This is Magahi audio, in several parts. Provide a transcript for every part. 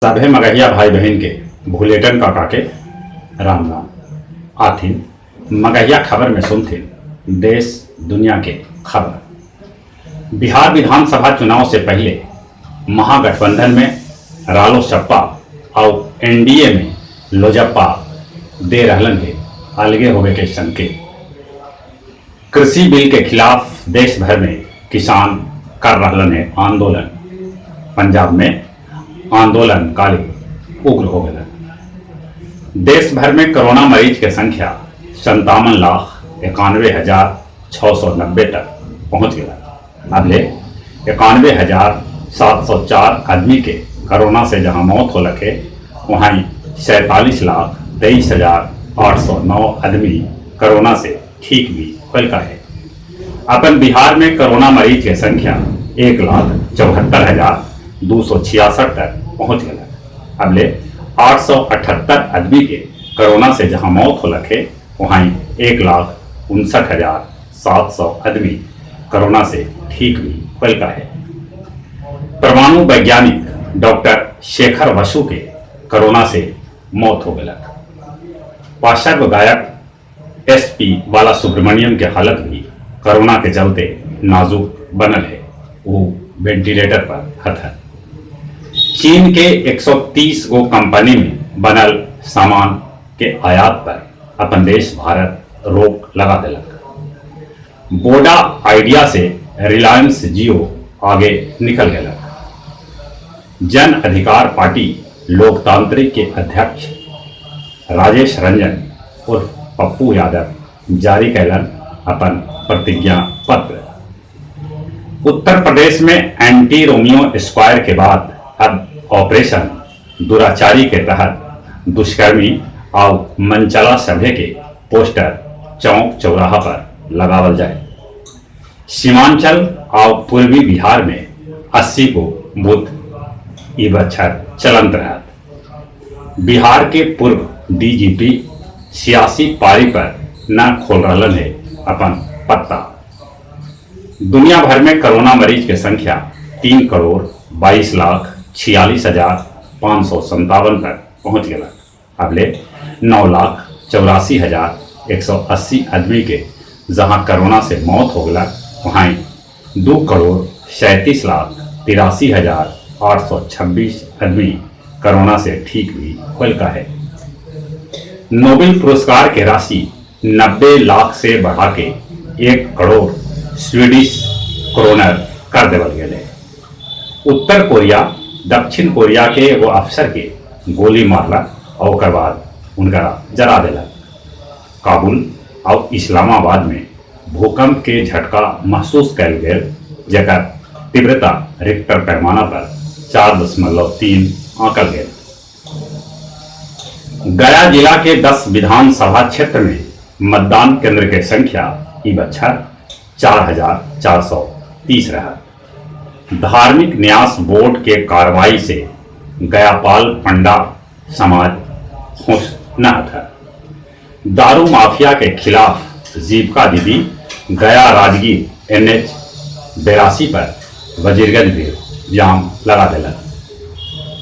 सभे मगहिया भाई बहिन के भुलेटन काका के राम राम। आथिन मगहिया खबर में सुनथिन देश दुनिया के खबर। बिहार विधानसभा चुनाव से पहले महागठबंधन में रालो सपा और एनडीए में लोजपा दे रहलन हे अलगे होवे के संकेत। कृषि बिल के खिलाफ देश भर में किसान कर रहलन है आंदोलन। पंजाब में आंदोलन काले उग्र हो गए। देश भर में कोरोना मरीज के संख्या 57,91,690 तक पहुंच गया। अब ले 91,704 आदमी के कोरोना से जहां मौत हो लखे, वहीं 47,23,809 आदमी कोरोना से ठीक भी होल है। अपन बिहार में कोरोना मरीज के संख्या 1,74,266 तक पहुंच गया। अब ले 878 आदमी के कोरोना से जहां मौत हो लखे, वहीं 1,59,700 आदमी कोरोना से ठीक भी होल है। परमाणु वैज्ञानिक डॉक्टर शेखर वसु के कोरोना से मौत हो गया। पार्श्व गायक एस पी बाला सुब्रमण्यम के हालत भी कोरोना के चलते नाजुक बनल है, वो वेंटिलेटर पर हथन। चीन के 130 गो कंपनी में बनल सामान के आयात पर अपन देश भारत रोक लगा दिलक। वोडा आइडिया से रिलायंस जियो आगे निकल गया। जन अधिकार पार्टी लोकतांत्रिक के अध्यक्ष राजेश रंजन उर्फ पप्पू यादव जारी कैलन अपन प्रतिज्ञा पत्र। उत्तर प्रदेश में एंटी रोमियो स्क्वायर के बाद अब ऑपरेशन दुराचारी के तहत दुष्कर्मी और मनचला सभे के पोस्टर चौक चौराहा पर लगावल जाए। सीमांचल और पूर्वी बिहार में 80 गो बूथ ई बच्छर चलंत रहत। बिहार के पूर्व डीजीपी सियासी पारी पर न खोल रहलन है अपन पत्ता। दुनिया भर में कोरोना मरीज के संख्या 3,22,46,557 तक पहुंच गया। अब ले 9,84,180 आदमी के जहां कोरोना से मौत हो गया, वहीं 2,37,83,826 आदमी कोरोना से ठीक भी होल का है। नोबेल पुरस्कार के राशि 90 लाख से बढ़ा के 1 करोड़ स्वीडिश क्रोनर कर देवल गए। उत्तर कोरिया दक्षिण कोरिया के एगो अफसर के गोली मारलक और ओकर बाद उनका जरा देलक। काबुल और इस्लामाबाद में भूकंप के झटका महसूस कयल गेल, जकर तीव्रता रिक्टर पैमाना पर 4.3 आंकल गेल। गया जिला के 10 विधानसभा क्षेत्र में मतदान केंद्र के संख्या ई बच्छर 4430 रहा। धार्मिक न्यास बोर्ड के कार्रवाई से गयापाल पंडा समाज खुश न था। दारू माफिया के खिलाफ जीविका दीदी गया राजगीर एनएच 82 पर वजीरगंज में जाम लगा दिलक।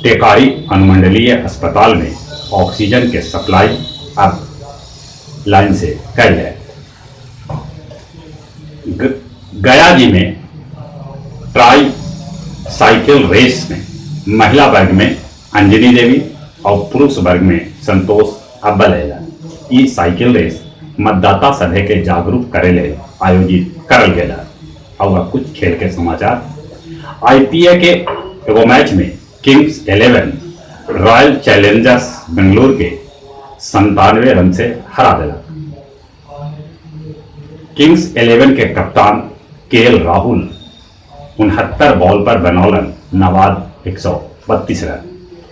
टेकारी अनुमंडलीय अस्पताल में ऑक्सीजन के सप्लाई अब लाइन से कल जाए। गया जी में ट्राई साइकिल रेस में महिला वर्ग में अंजनी देवी और पुरुष वर्ग में संतोष अव्वल है। ई साइकिल रेस मतदाता सभा के जागरूक करे ले आयोजित करल गेल। और अब कुछ खेल के समाचार। आईपीएल के एगो मैच में किंग्स 11 रॉयल चैलेंजर्स बेंगलुरु के 97 रन से हरा दिला। किंग्स 11 के कप्तान के राहुल 69 बॉल पर बनौलन नाबाद 132 रन,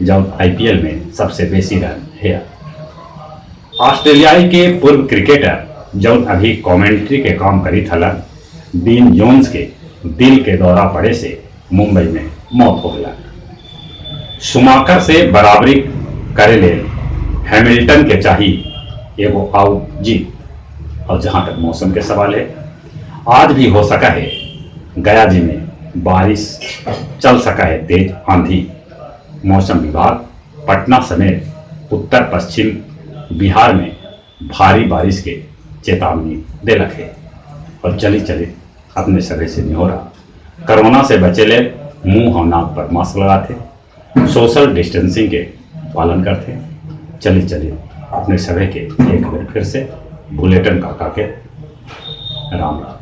जब आईपीएल में सबसे बेसी रन है। ऑस्ट्रेलियाई के पूर्व क्रिकेटर, जौन अभी कमेंट्री के काम करी थलन, डीन जोन्स के दिल के दौरा पड़े से मुंबई में मौत हो गया। शुमाकर से बराबरी करे ले हैमिल्टन के चाहिए एगो आउ जीत। और जहां तक मौसम के सवाल है, आज भी हो सका है गया जी में बारिश, चल सका है तेज आंधी। मौसम विभाग पटना समेत उत्तर पश्चिम बिहार में भारी बारिश के चेतावनी देलक है। और चली चली अपने सभे से निहोरा, कोरोना से बचे ले मुंह और नाक पर मास्क लगाते, सोशल डिस्टेंसिंग के पालन करते। चली चली अपने सभे के एक बार फिर से बुलेटिन काका के राम राम।